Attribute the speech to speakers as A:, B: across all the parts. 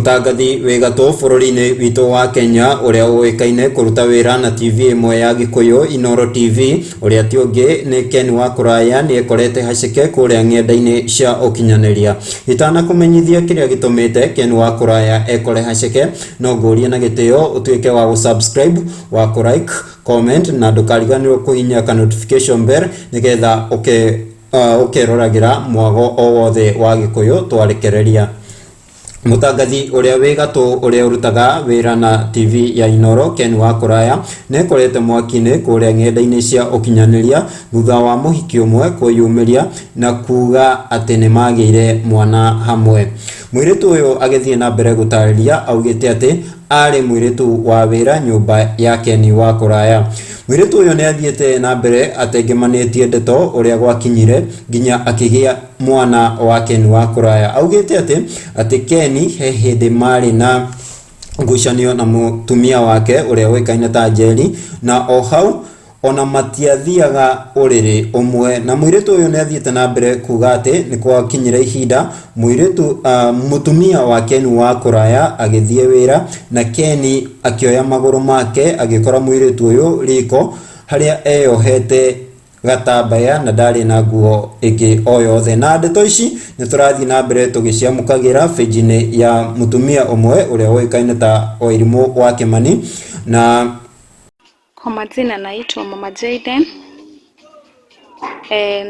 A: Mũtangathi wĩ gatũ bũrũri-inĩ witũ wa Kenya ũrĩa ũĩkaine kũruta wĩra na TV ĩmwe ya Gĩkũyũ Inooro TV ũrĩa ti ũngĩ nĩ Ken wa Kũraya nĩ ekorete haceke kũrĩa ng'enda-inĩ cia ũkinyanĩria. Itanakũmenyithia kĩrĩa gĩtũmĩte Ken wa Kũraya ekore haceke no ngũrie na gĩtĩo ũtuĩke wa gũ subscribe, wa kũ like, comment na ndũkariganĩrwo kũhihinya ka notification bell nĩgetha ũkeroragĩra mwago o wothe wa Gĩkũyũ twarekereria. Mũtangathi ũrĩa wĩ gatũ ũrĩa ũrutaga wĩra na TV ya Inooro Ken wa Kũraya nĩekorete mwaki-inĩ kũrĩa ng'enda-inĩ cia ũkinyanĩria thutha wa mũhiki ũmwe kwĩyumĩria na kuga atĩ nĩmagĩire mwana hamwe. Mũirĩtu ũyũ agĩthiĩ na mbere gũtarĩria augĩte atĩ arĩ mũirĩtu wa wĩra nyũmba ya Ken wa Kũraya. Mũirĩtu ũyũ nĩathiĩte na mbere atengemanĩtie ndeto ũrĩa gwakinyire nginya akĩgĩa mwana wa Ken wa Kũraya. Augĩte atĩ Ken he hĩndĩ marĩ na ngucanio na mũtumia wake ũrĩa ũĩkaine ta Njeri na o hau ona matiathiaga ũrĩrĩ ũmwe na mũirĩtu ũyũ nĩathiĩte na mbere kuga atĩ nĩ gwakinyire ihinda mũirĩtu mũtumia wa Ken wa Kũraya agĩthiĩ wĩra na Ken akĩoya magũrũ make agĩkora mũirĩtu ũyũ riko harĩa eyohete gatambaya na ndarĩ na nguo ĩngĩ o yothe. Na ndeto ici nĩ tũrathiĩ na mbere tũgĩciamũkagĩra page-inĩ ya mũtumia ũmwe ũrĩa ũĩkaine ta Wairimũ wa Kĩmani na
B: Kwa majina naitwa Mama Jayden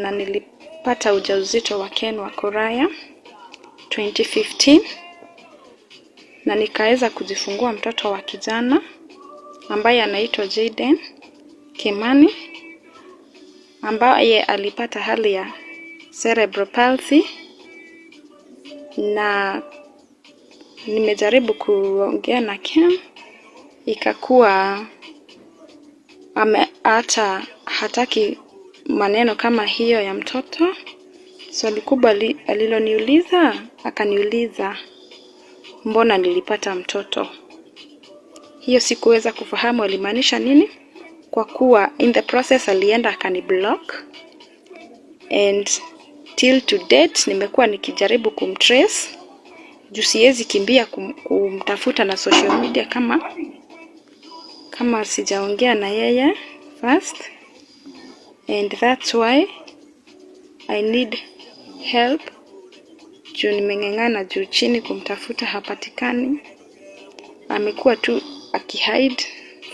B: na nilipata ujauzito wa Ken wa Kuraya 2015 na nikaweza kujifungua mtoto wa kijana ambaye anaitwa Jayden Kimani ambaye alipata hali ya cerebral palsy, na nimejaribu kuongea na Ken ikakuwa hata hataki maneno kama hiyo ya mtoto. Swali kubwa aliloniuliza, akaniuliza mbona nilipata mtoto. Hiyo sikuweza kufahamu alimaanisha nini, kwa kuwa in the process alienda akaniblock and till to date nimekuwa nikijaribu kumtrace juu siwezi kimbia kumtafuta na social media kama sijaongea na yeye first, and that's why I need help juu nimeng'ang'ana juu chini kumtafuta hapatikani. Amekuwa tu akihide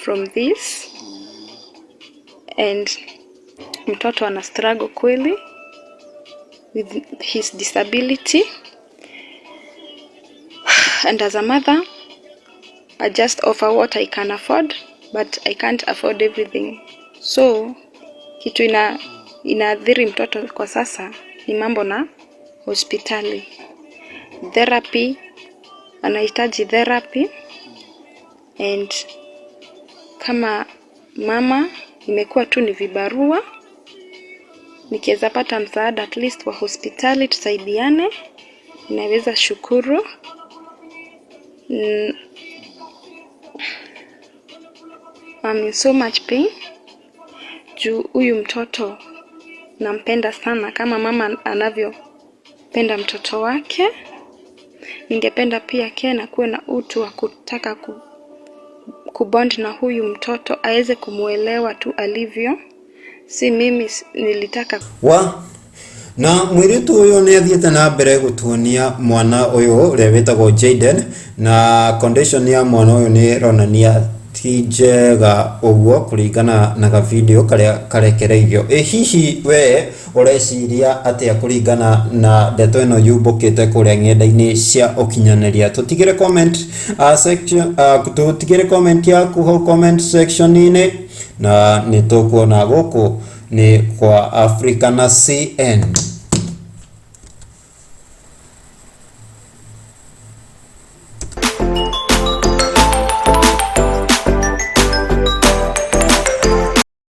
B: from this and mtoto ana struggle kweli with his disability, and as a mother I just offer what I can afford, but I can't afford everything. So kitu inaathiri mtoto kwa sasa ni mambo na hospitali, therapy, anahitaji therapy, and kama mama imekuwa tu ni vibarua. Nikiweza pata msaada at least wa hospitali tusaidiane, naweza shukuru. I'm in so much pain juu huyu mtoto nampenda sana kama mama anavyopenda mtoto wake. Ningependa pia Ken akuwe na utu wa kutaka kubond na huyu mtoto aweze kumuelewa tu alivyo, si mimi nilitaka
A: wa na mũirĩtu ũyũ nĩ athiĩte na mbere gũtuonia mwana ũyũ ũrĩa wĩtagwo Jayden, na condition ya mwana ũyũ nĩ ĩronania ti njega ũguo kũringana na ga video karĩa karekereirio. Ĩ hihi we ũreciria atĩa kũringana na ndeto ĩno yumbũkĩte kũrĩa ng'enda-inĩ cia ũkinyanĩria? Tũtigĩre comment section, tũtigĩre comment yaku hau comment section-inĩ na nĩ tũkuona gũkũ nĩ kwa Africa na CN.